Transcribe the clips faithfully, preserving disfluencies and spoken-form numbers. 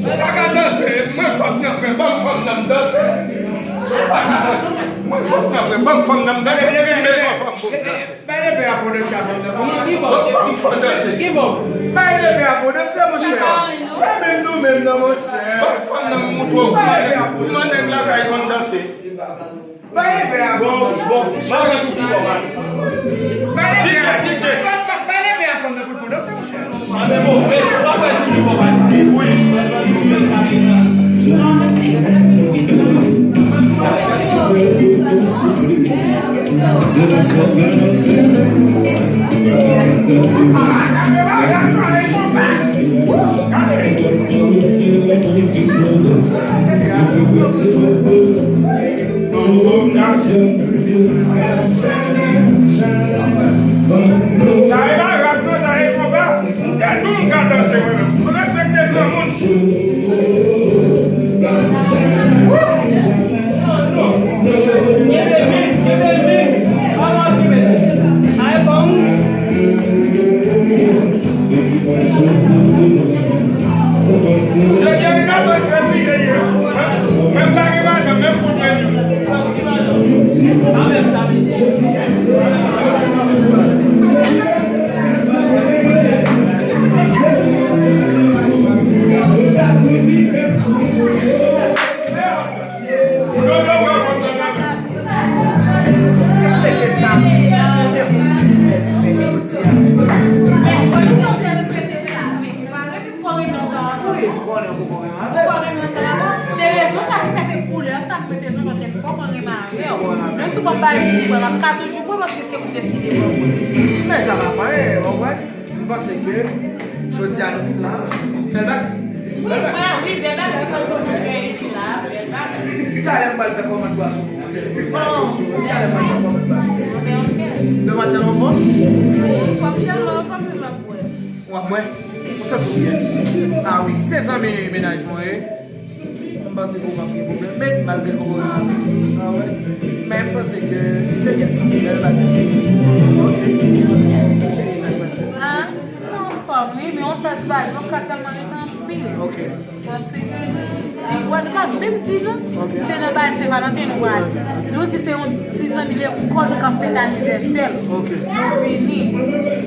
Si w pa ka danse, mwen fanm nan mwen, ban m fanm nan m danse. Si w pa ka danse, mwen fanm nan mwen, ban m fanm nan m danse. Mwen bezwen fanm pou m danse. Bay lepè a fò danse a fanm nan pou mwen. Ban m fanm danse. Bay lepè a fò danse, monchè. Se menm nou menm nan, monchè. Ban m fanm nan m moutre w kouman nèg, kouman nèg lakay konn danse. Bay lepè a fanm nan. Bon, bon, bagay sou ki kòman. Bay lepè a fanm nan pou l fò danse, monchè. Sa e pa rap non, sa e konpa. M te di w m ka danse mwen menm. M respekte granmoun. Yo, Jerry Capone fè pile ye. Mwen, mwen pa gen madanm, men fout mwen di. Respekte sa. Mwen konnen w poko renmen sa. Ou konnen w poko renmen avè l. Ou poko renmen sa. Se rezon sa ki fè se koulè sa k mete zon paske m poko renmen avè w. Menm si w p ap bay m pou mwen, m ap ka toujou pran paske se ou k deside ban mwen. Men sa pa fè, w konprann? M panse ke jodi a nou vin la. Bèl bagay. Wi, bèl bagay. Wi, bèl bagay. Kòm nou vin la, bèl bagay. Talè m pral fè kòmand bwason. Talè m pral fè kòmand bwason. Demwazèl anfòm? Wi, w ap tèlman anfòm, wi, m ap wè. W ap wè? Ou santi w byen? A wi, se zanmi mennaj mwen ye. M panse ke w p ap gen pwoblèm, men malgre l poko rive. A wi. Men m panse ke li se pyès lan, bèl bagay. Ok. Cheri, sa k pase? A, m anfòm, wi, men yon sèl ti bagay, m ap ka tèlman rete anpil. Ok. Paske, di, wè, nou pa menm di nou, se nan bagay Sen Valanten nou pral. Nou di se yon ti zanmi lekòl nou k ap fèt anivèsè l. Ok. Nou vini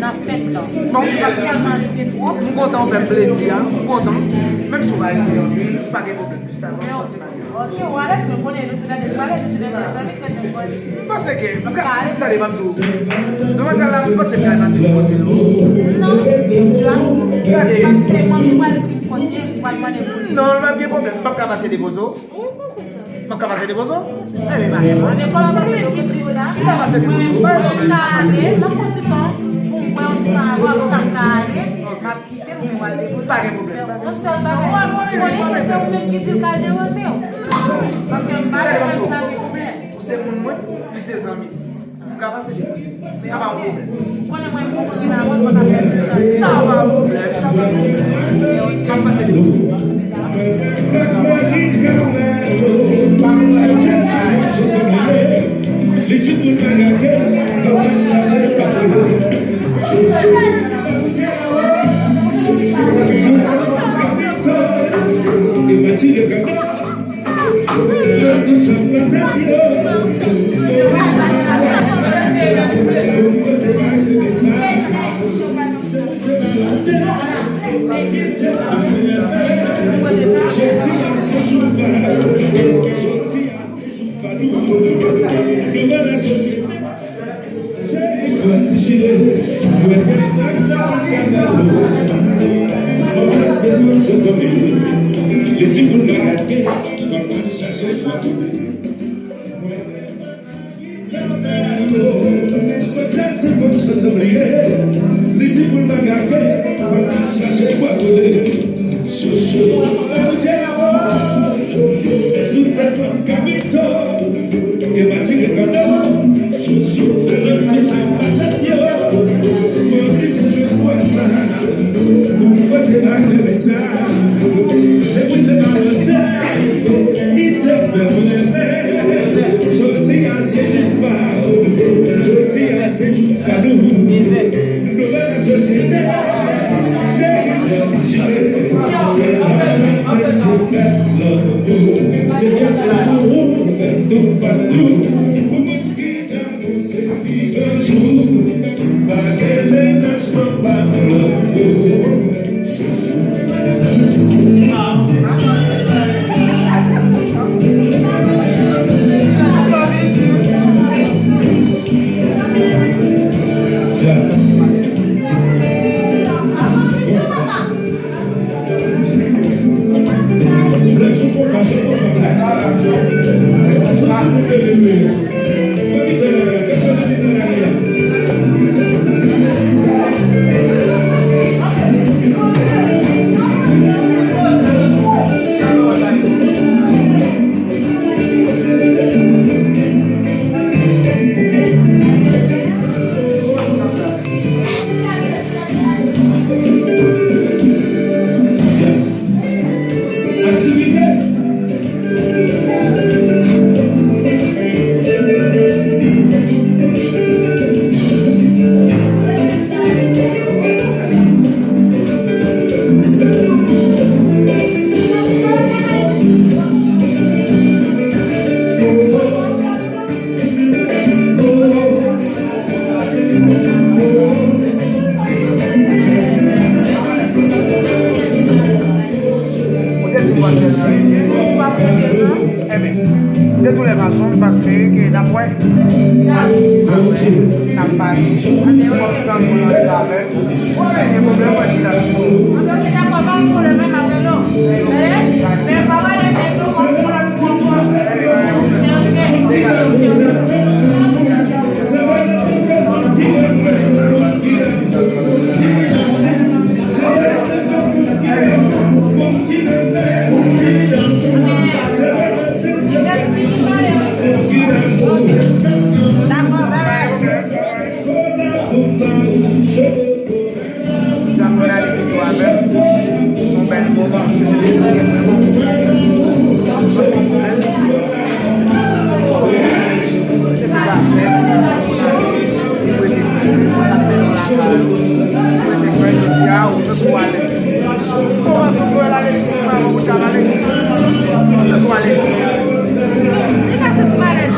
nan fèt lan. Bon, nou pa tèlman rete twòp. M kontan w fè m plezi a. M kontan. Menm si w pa rete anpil, pa gen pwoblèm. Jis avan, m santi m alèz. Ok, w alèz, men konnen nou tou lè de, nou alèz, nou tou lè de zanmi, trè bòn. M panse ke, m ka, tande, m ap di w. Demwazèl la, m panse m ka pase depoze l. Non, la, tande, paske manmi pral di m kote, m pral mande pou li. Non, l p ap gen pwoblèm, m p ap ka pase depoze w. Wi, m panse sa. M ap ka pase depoze w? Ebyen, pa gen pwoblèm. Mwen menm ki di sa. M ka pase depoze w. Mwen menm, m ka ale, m ap pran ti tan pou m wè yon ti tan avan, apre sa m ka ale, m ap kite l pou m al depoze. Pa gen pwoblèm. Yon sèl bagay, ou konnen ke se ou menm ki di l k al depoze w. Paske m pa gen, m pa gen pwoblèm. Ou se moun mwen, li se zanmi m. Ou ka pase depoze. Sa pa yon pwoblèm. Konnen mwen, mwen, mwen, mwen, mwen, mwen, mwen, Sa pa yon pwoblèm, sa pa yon pwoblèm. M ap pase depoze. Li di pou l pa gate, pa t al chache bwa kote. Chouchou, pa goute la mò. Sou tèt mwen kapito, e matire kòdon. Chouchou, nan tout sa patat yo. Mwen oblije jwenn bwa sa. Pou m pote ak bebe sa. Se pou se pa lòt. Ki te fè mwen leve. Jodi a se jou pa ou. Jodi a se jou pa nou. Nouvèl sosyete. Se yon lòt chile. Se yon lòt pèp lanmou. Se yon lòt nou pa nou. Pou moun ki tankou se pi granjou. Pa gen menaj nan pa lanmou. Ou te di w ap fè sa. Enben, de tou lè fason, m panse ke n ap wè. N ap wè, n ap pale. Fòk sa pou nou rete avè l. Ou wè, gen pwoblèm, mwen di la. Sa mwen ale pito avè m. Se yon bèl moman. Se te trè, trè bon. Mwen se yon pwoblèm. Se te ka fè. Li prete kay li, li prete kay li, li prete kay li, jodi a, ou sot pou ale. Kòman sou pou al ale, li di pa ou ta al ale. Ou sot pou ale. Li pa soti malèz.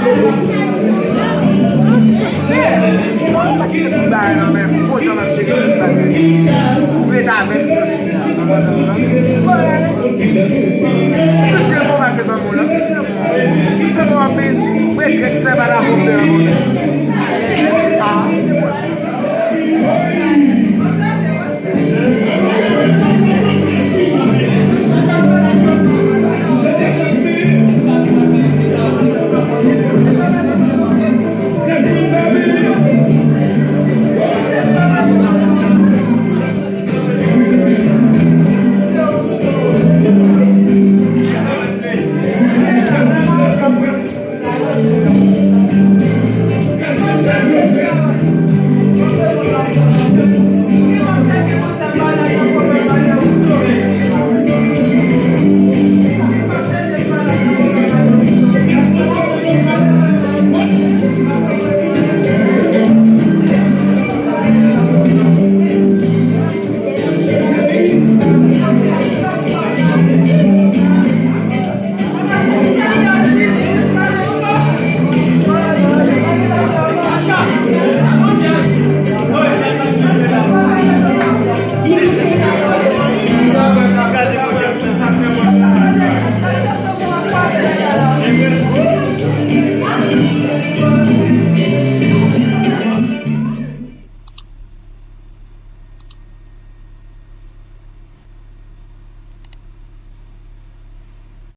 Ou pa kite tout bagay nan men m. Ou konn jan m ap jere tout bagay. Ou ret avè m jodi a. Ou al ale.